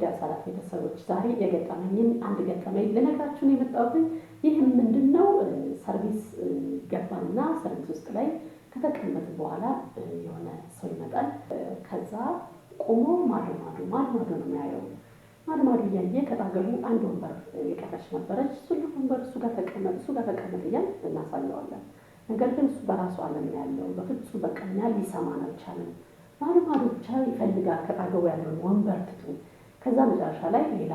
ውድ አሳላት ቤተሰቦች ዛሬ የገጠመኝን አንድ ገጠመኝ ልነግራችሁ ነው የመጣሁት። ይህም ምንድን ነው? ሰርቪስ ገባንና ሰርቪስ ውስጥ ላይ ከተቀመጥን በኋላ የሆነ ሰው ይመጣል። ከዛ ቆሞ ማዶ ማዶ ማዶ ማዶ ነው የሚያየው። ማዶ ማዶ እያየ ከጣገቡ አንድ ወንበር የቀረች ነበረች። እሱን ወንበር እሱ ጋር ተቀመጥ፣ እሱ ጋር ተቀመጥ እያልን እናሳየዋለን። ነገር ግን እሱ በራሱ ዓለም ነው ያለው። በፍጹም በቃ እኛ ሊሰማን አልቻለም። ማዶ ማዶ ብቻ ይፈልጋል ከጣገቡ ያለውን ወንበር ትቶ። ከዛ መጨረሻ ላይ ሌላ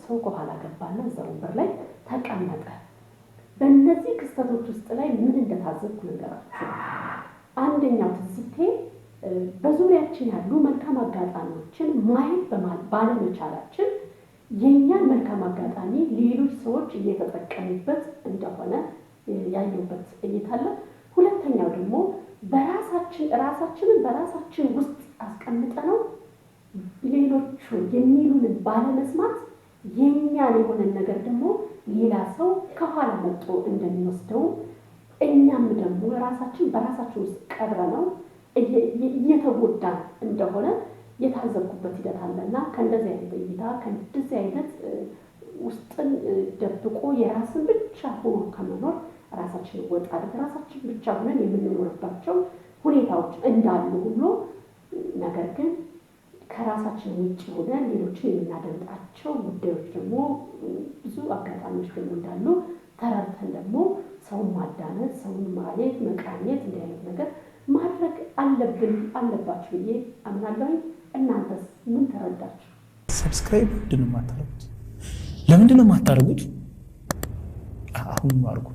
ሰው ከኋላ ገባና እዛ ወንበር ላይ ተቀመጠ። በእነዚህ ክስተቶች ውስጥ ላይ ምን እንደታዘብኩ ልንገራችሁ። አንደኛው ትዝብቴ በዙሪያችን ያሉ መልካም አጋጣሚዎችን ማየት ባለመቻላችን የእኛን መልካም አጋጣሚ ሌሎች ሰዎች እየተጠቀሙበት እንደሆነ ያየሁበት እይታ አለ። ሁለተኛው ደግሞ በራሳችን ራሳችንን በራሳችን ውስጥ አስቀምጠነው ሌሎቹ የሚሉንን ባለመስማት የእኛን የሆነን ነገር ደግሞ ሌላ ሰው ከኋላ መጥቶ እንደሚወስደው፣ እኛም ደግሞ ራሳችን በራሳችን ውስጥ ቀብረነው እየተጎዳን እንደሆነ የታዘብኩበት ሂደት አለ። እና ከእንደዚህ አይነት እይታ፣ ከእንደዚህ አይነት ውስጥን ደብቆ የራስን ብቻ ሆኖ ከመኖር ራሳችንን ወጣ አድርገን ራሳችን ብቻ ሆነን የምንኖርባቸው ሁኔታዎች እንዳሉ ሁሉ፣ ነገር ግን ከራሳችን ውጭ ሆነን ሌሎችን የምናደምጣቸው ጉዳዮች ደግሞ ብዙ አጋጣሚዎች ደግሞ እንዳሉ ተረድተን ደግሞ ሰውን ማዳመጥ፣ ሰውን ማየት፣ መቃኘት፣ እንዲህ አይነት ነገር ማድረግ አለብን አለባችሁ ብዬ አምናለሁኝ። እናንተስ ምን ተረዳችሁ? ሰብስክራይብ ምንድን ነው የማታደርጉት? ለምንድን ነው የማታደርጉት? አሁን አድርጉ።